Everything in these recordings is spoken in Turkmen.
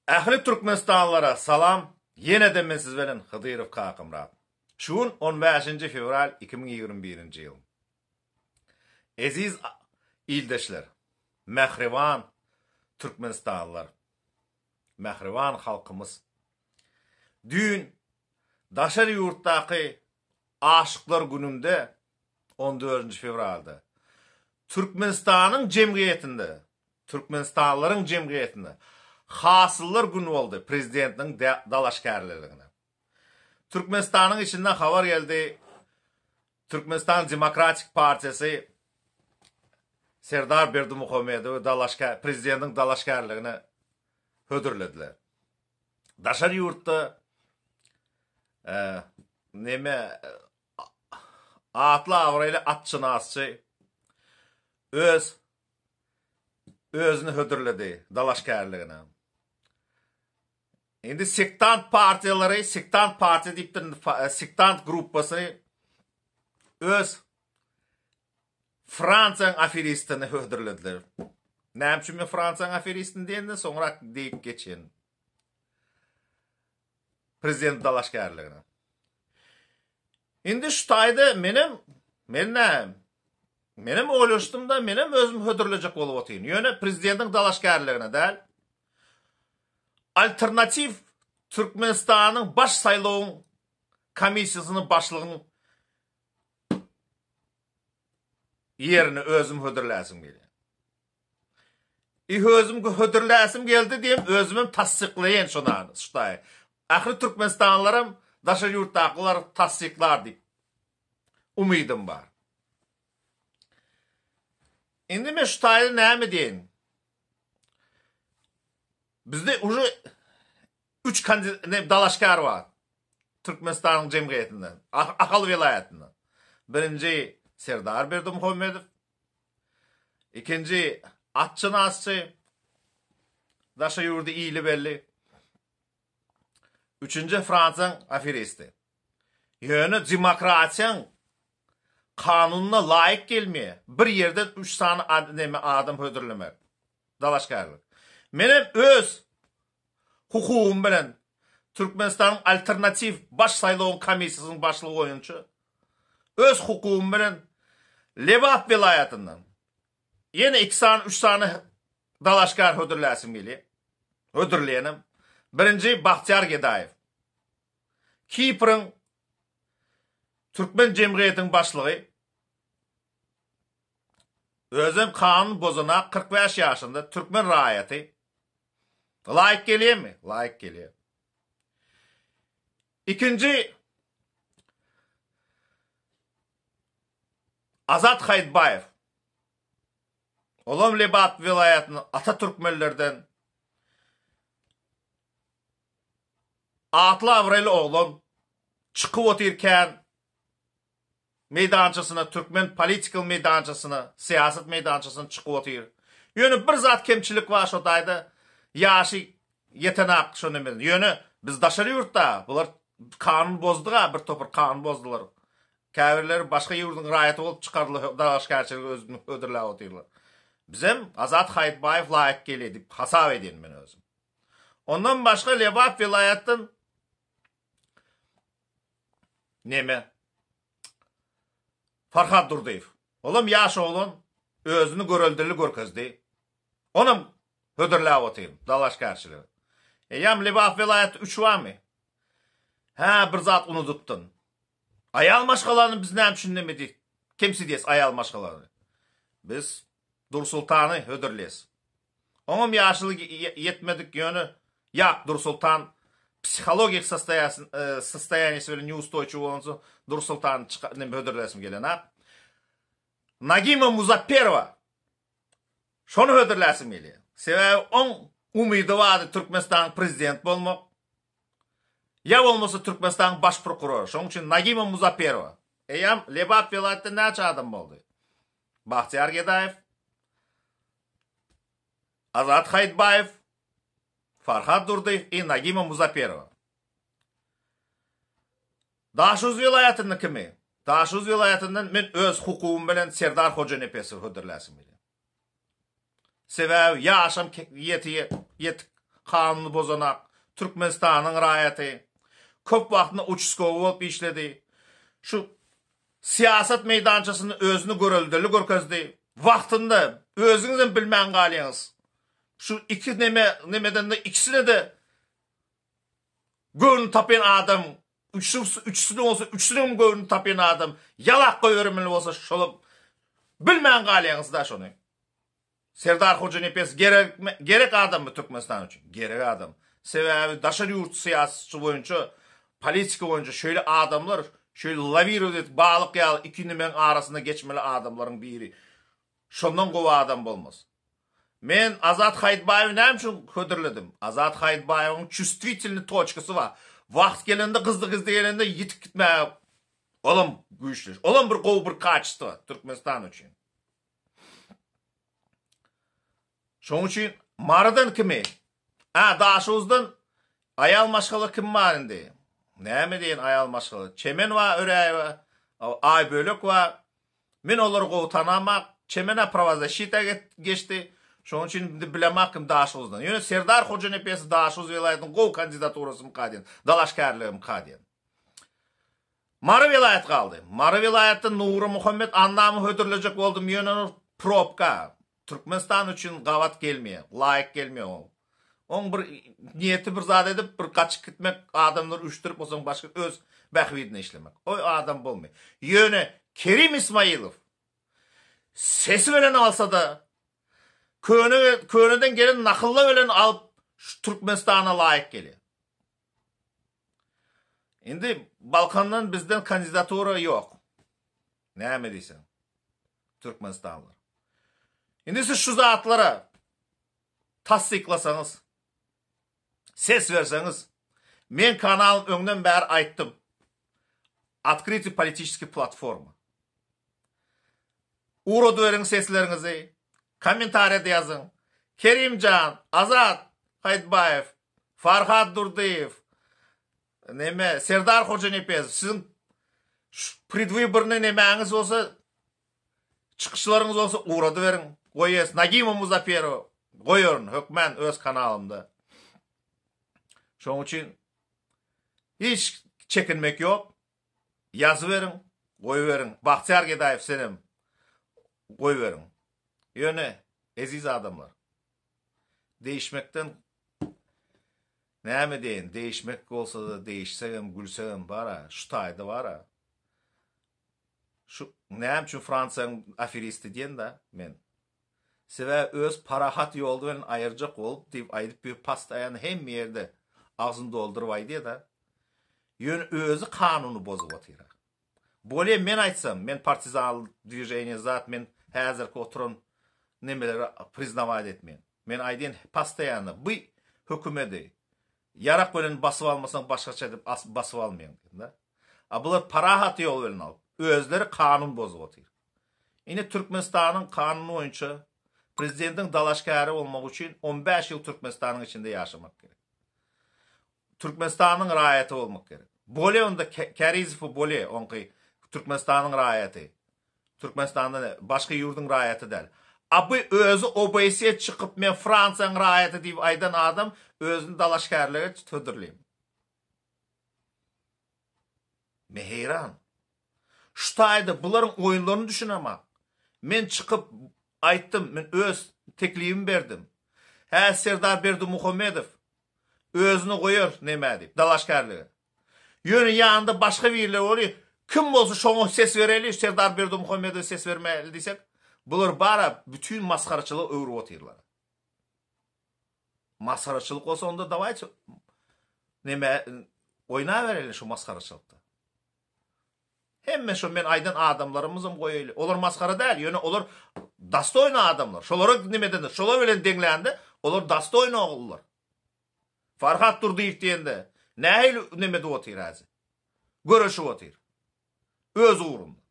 Ähli Türkmenistanlylara salam, ýene-de men siz bilen Hydyrow Kakamyrat. Şu gün on bäşinji fewral 2021-nji ýyl. Eziz ildeşler, mähriban türkmenistanlylar, mähriban halkymyz! Düýn daşary ýurtdaky Aşyklar gününde, on dördünji fewralda, Türkmenistanyň jemgyýetinde, türkmenistanlylaryň jemgyýetinde Hasyllar güni boldy prezidentligiň dalaşgärliligine. Türkmenistanyň içinden habar geldi, Türkmenistan Demokratik partiýasy Serdar Berdimuhamedowy dalaşgär, prezidentiň dalaşgärligine hödürlediler. Daşary ýurtda neme atly-abraýly atşynasçy öz özüni hödürledi dalaşgärligine. Indi sektant partiýalary, sektant partiýa diýipdir, sektant gruppasy öz Fransiýanyň aferistini hödürlediler. Näme üçin men Fransiýanyň aferistini diýende soňrak diýip geçen. Prezident dalaşgärligine. Indi şu taýda menem men näme? Menem oýlaşdym-da, menem özüm hödürlejek bolup otyryn. Ýöne prezidentiň dalaşgärligine däl. Alternatiw Türkmenistanyň baş saýlawyň komissiýasynyň başlygyň ýerine özüm hödürläsim gelýär. I özüm hödürläsim geldi diýem özümem tassyklaýan şonany şutaý. Ähli türkmenistanlylaram daşary ýurtdakylar tassyklar diýip umydym bar. Indi men şu taýda näme diýeýin? Bizde uje üç kandidat dalaşgär bar. Türkmenistanyň jemgyýetinden, Ahal welaýatyndan. Birinji Serdar Berdimuhamedow, ikinji atçynasçy, daşary ýurdy ili belli. Üçünji Fransiýanyň aferisti. Ýöne demokratiýaň kanunyna laýyk gelmeýär. Bir ýerden üç sany neme adam hödürlemek. Dalaşgärlik. Menem öz hukugym bilen Türkmenistanyň alternatiw baş saýlawyň komissiýasynyň başlygy boýunça öz hukugym bilen Lebap welaýatyndan ýene iki sany, üç sany dalaşgär hödürläsim gelýär. Hödürleýänem. Birinji Bagtyýar Gedaýew. Kipriň türkmen jemgyýetiniň başlygy. Özem kanun bozanak 45 ýaşynda türkmen raýaty. Laýyk gelýärmi? Laýyk gelýär. Ikinji Azat Haýtbaýew. Olam Lebap welaýatynyň ata türkmenlerden atly-abraýly oglan çykyp otyr kän meýdançasyna, türkmen political meýdançasyna, syýasat meýdançasyna çykyp otyr. Ýöne bir zat kemçilik bar şo taýda, ýaşy ýetenak şo neme. Ýöne biz daşary ýurtda, bular kanun bozdyga, bir topar kanun bozdular. Käbirleri başga ýurduň raýaty bolup çykardylar, dalaşgärçilige özüni hödürläp otyrlar. Bizem Azat Haýytbaýew laýyk gelýär diýip hasap edýän men özüm. Ondan başga Lebap welaýatdan neme Farhad Durdyýew. Olam ýaş oglan, özüni göreldeli görkezdi. Onam hödürläp otyryn dalaşgärçilige. Eýýäm Lebap welaýatda üç barmy? Hä, bir zat unudypdyn. Aýal maşgalany biz näme üçin neme diýip kemsidýäs aýal maşgalany? Biz Dursultany hödürleýäs. Oňam ýaşyly ýetmedik ýöne ýak Dursultan psihologik sostoýaniýasy bilen neustoýçiw bolansoň Dursultany neme hödürläsim gelenok. Nagima Muzapperowa şony hödürläsim gelýär. Sebäbi oň umydy bardy Türkmenistanyň prezident bolmak. Ýa bolmasa Türkmenistanyň baş prokurory. Şonuň üçin Nagima Muzapperowa. Eýýäm Lebap welaýatda näçe adam boldy? Bagtyýar Gedaýew, Azat Haýytbaýew, Farhad Durdyýew i Nagima Muzapperowa. Daşoguz welaýatynda kimi? Daşoguz welaýatyndan men öz hukugym bilen Serdar Hojanepesowy hödürläsim gelýär. Sebäbi ýaşam ýeti ýetik. Kanuny bozanak. Türkmenistanyň raýaty. Köp wagtynda uçaskowy bolup işledi. Şu syýasat meýdançasynda özüni göreldeli görkezdi. Wagtynda özüňizem bilmän galýaňyz. Şu iki neme nemeden-de ikisine-de göwnüni tapýan adam, üçüsini bolsa üçüsiniňem göwnüni tapýan adam ýalak goýbermeli bolsa şolam bilmän galýaňyz-da şony. Serdar Hojanepes gerekmi, gerek adammy Türkmenistan üçin? Gerek adam. Sebäbi daşary ýurt syýasatçy boýunça, politika boýunça şeýle adamlar şeýle lawirowat edip balyk ýaly iki nimeň arasynda geçmeli adamlaryň biri. Şondan gowy adam bolmaz. Men Azat Haýytbaýewi näme üçin hödürledim? Azat Haýytbaýewiň çувствительnyý toçkasy bar. Wagt gelende, gyzdy-gyzdy gelende ýitip gitmäge olam güýçli. Olam bir gowy bir kaçestwo Türkmenistan üçin. Şonuň üçin Marydan kimi? A, Daşoguzdan aýal maşgala kim bar indi? Näme diýen aýal maşgala? Çemen bar Öräýewa, Aýbölek bar. Men olary gowy tanamak. Çemen-ä prawozasşita geçdi. Şonuň üçin indi bilemak kim Daşoguzdan. Ýöne Serdar Hojanepesow Daşoguz welaýatynyň gowy kandidaturasymyka diýen, dalaşgärligimika diýen. Mary welaýat galdy. Mary welaýatda Nury Muhammet Annamy hödürlejek boldum, ýöne ol probka. Türkmenistan üçin gabat gelmeýär, laýyk gelmeýär ol. Oň bir niýeti bir zat edip, bir gaçyp gitmek, adamlary üşdürip, onsoň başga öz bähbidine işlemek. O adam bolmaýar. Ýöne Kerim Ismailow sesi bilen alsa-da, köne köneden gelen nakylla bilen alyp şu Türkmenistana laýyk gelýär. Indi Balkandan bizden kandidatura ýok. Näme diýseň. Türkmenistanlylar. Indi siz şu zatlara tassyklasaňyz, ses berseňiz, men kanalym öňden bäri aýtdym. Otkrytyý politiçeskiý platforma. Ugradyberiň sesleriňizi, kommentariýada ýazyň. Kerimjan, Azat Haýytbaýew, Farhat Durdyýew, neme, Serdar Hojanepesow, siziň predwybornyý nemäňiz bolsa, çykyşlaryňyz bolsa ugradyberiň. Goýas, Nagima Muzaferowa goýaryn hökmän öz kanalymda. Şonuň üçin hiç çekinmek ýok. Ýazyberiň, goýuberiň. Bagtyýar Gedaýew senem goýuberiň. Ýöne eziz adamlar, degişmekden näme diýeýin, degişmek bolsa-da degişsegem, gülsegem bar-a, şu taýda bar-a. Şu näme üçin Fransiýanyň aferisti diýen-dä men. Sebäbi öz parahat ýoldy bilen aýyrjak bolup diýip aýdyp ýör pastaýany hemme ýerde agzyny dolduryp aýdýada. Ýöne özi kanuny bozup otyra. Bolýa men aýtsam men partizan dwiženiýa zat men häzirki oturan nemeleri priznawat etmeýän. Men aýdýan pastaýany bu hökümedi Ýarak bilen basyp almasaň başgaça edip basyp almaýaň diýdim-de. A bular parahat ýol bilen alyp, özleri kanun bozup otyr. Ine Türkmenistanyň kanuny boýunça prezidentiň dalaşgäri bolmak üçin 15 ýyl Türkmenistanyň içinde ýaşamak gerek. Türkmenistanyň raýaty bolmak gerek. Bolýa onda Kärizow bolýa oňky Türkmenistanyň raýaty. Türkmenistanda ne, başga ýurduň raýaty däl. A bu özi OBSE çykyp men Fransiýaň raýaty diýip aýdan adam özüni dalaşgärlige hödürleýin. Men heýran. Şu taýda bularyň oýunlaryny düşünemak. Men çykyp aýtdym, men öz teklibimi berdim. Hä Serdar Berdimuhamedow özüni goýar nämä diýip, dalaşgärlige. Ýöne ýanynda başga birileri bolýar, kim bolsa şoňa ses bereli, Serdar Berdimuhamedowa ses bermäli diýsek, bular bara bütin masgaraçylyga öwrüp otyrlar. Masgaraçylyk bolsa onda dawaýçy neme oýnabereli şu masgaraçylykda. Hemme şo men aýdan adamlarymyzam goýaýly. Olar masgara däl, ýöne olar dostoýny adamlar. Şolara nemeden şolar bilen deňlände olar dostoýny ogullar. Farhat Durdyýew diýende nähili neme edip otyr häzir? Göreşip otyr. Öz ugrunda.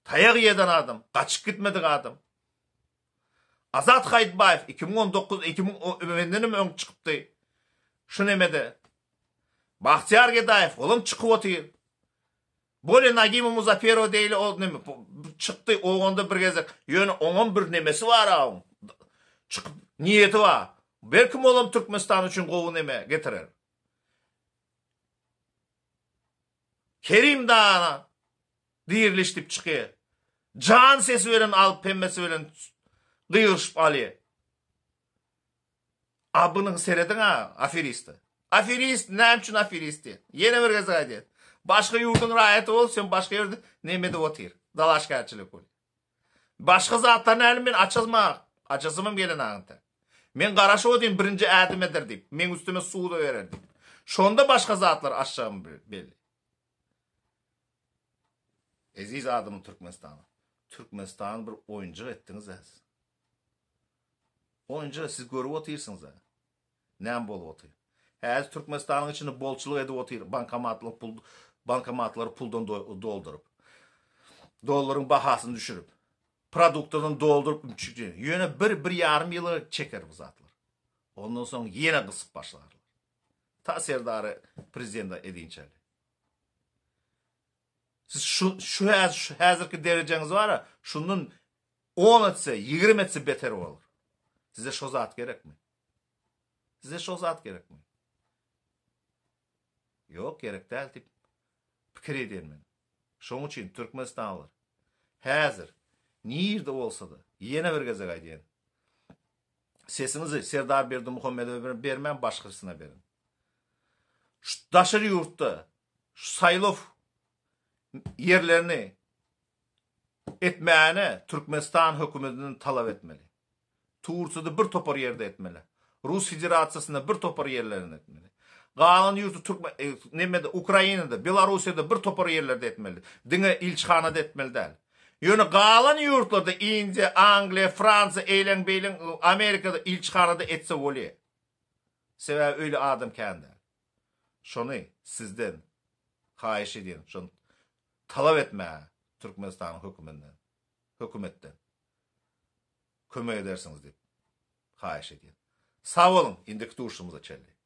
Taýak ýeden adam, gaçyp gitmedik adam. Azat Haýytbaýew 2019 2000 mendenem öň çykypdy. Şu nemede. Bagtyýar Gedaýew olam çykyp otyr. Bolýa Nagima Muzaferowa deýli ol neme çykdy owganda bir gezek. Ýöne oňam bir nemesi bar-a oň. Çykyp niýeti bar. Belkim olam Türkmenistan üçin gowy neme getirer. Kerim dana diriliş diýip çykyr. Jan sesi bilen alyp hemmesi bilen gygyryşyp alýar. A bunyň serediň-a aferiste. Aferist näme üçin aferist diýen. Ýene bir gezek aýdýan. Başga ýurduň raýaty bolup sen başga ýerde neme edip otyr. Dalaşgärçilik bolýar. Başga zatlar nälim men açazma, açasymam gelen agynta. Men garaşyp otyryn birinji ädim eder diýip, meň üstüme suda berer diýip. Şonda başga zatlar açjagym belli. Eziz adamym Türkmenistana. Türkmenistany bir oýunjyk etdiňiz siz. Oýunjyk siz görüp otyrsyňyz. Näme bolup otyr? Häzir Türkmenistanyň içinde bolçulyk edip otyr, bankomatlar pul bankomatlary puldan dolduryp. Dollaryň bahasyny düşürip. Produktadan dolduryp ümçükje. Ýöne bir, bir ýarym ýyla çeker bu zatlar. Ondan soň ýene gysyp başlarlar. Ta Serdary prezident edinçäli. Siz şu şu şu häzirki derejeňiz bar-a, şundan on etse, 20 etse beter bolar. Size şo zat gerekmi? Size şo zat gerekmi? Ýok, gerek däl diýip pikir edýän men. Şoň üçin türkmenistanlylar häzir nirde bolsa-da, ýene bir gezek aýdýan, sesiňizi Serdar Berdimuhamedowa bermän başgasyna beriň. Şu daşary ýurtda şu saýlaw ýerlerini etmäne Türkmenistan hökümetinden talap etmeli. Tursiýada bir topar ýerde etmeli. Rus Federasiýasynda bir topar ýerlerinde etmeli. Galan ýurtda türkmen e, nemede Ukrainada, Belarussiýada bir topar ýerlerde etmeli. Diňe ilçihanada etmeli däl. Ýöne galan ýurtlarda Indiýa, Angliýa, Fransiýa, eýleň beýleň Amerikada ilçihanada etse bolýar. Sebäbi öýle adam kän däl. Şony sizden haýyş edýän, şony talap etmäge Türkmenistanyň höküminden, hökümetden kömek edersiňiz diýip haýyş edýän. Sag boluň, indiki duşuşygymyza çenli.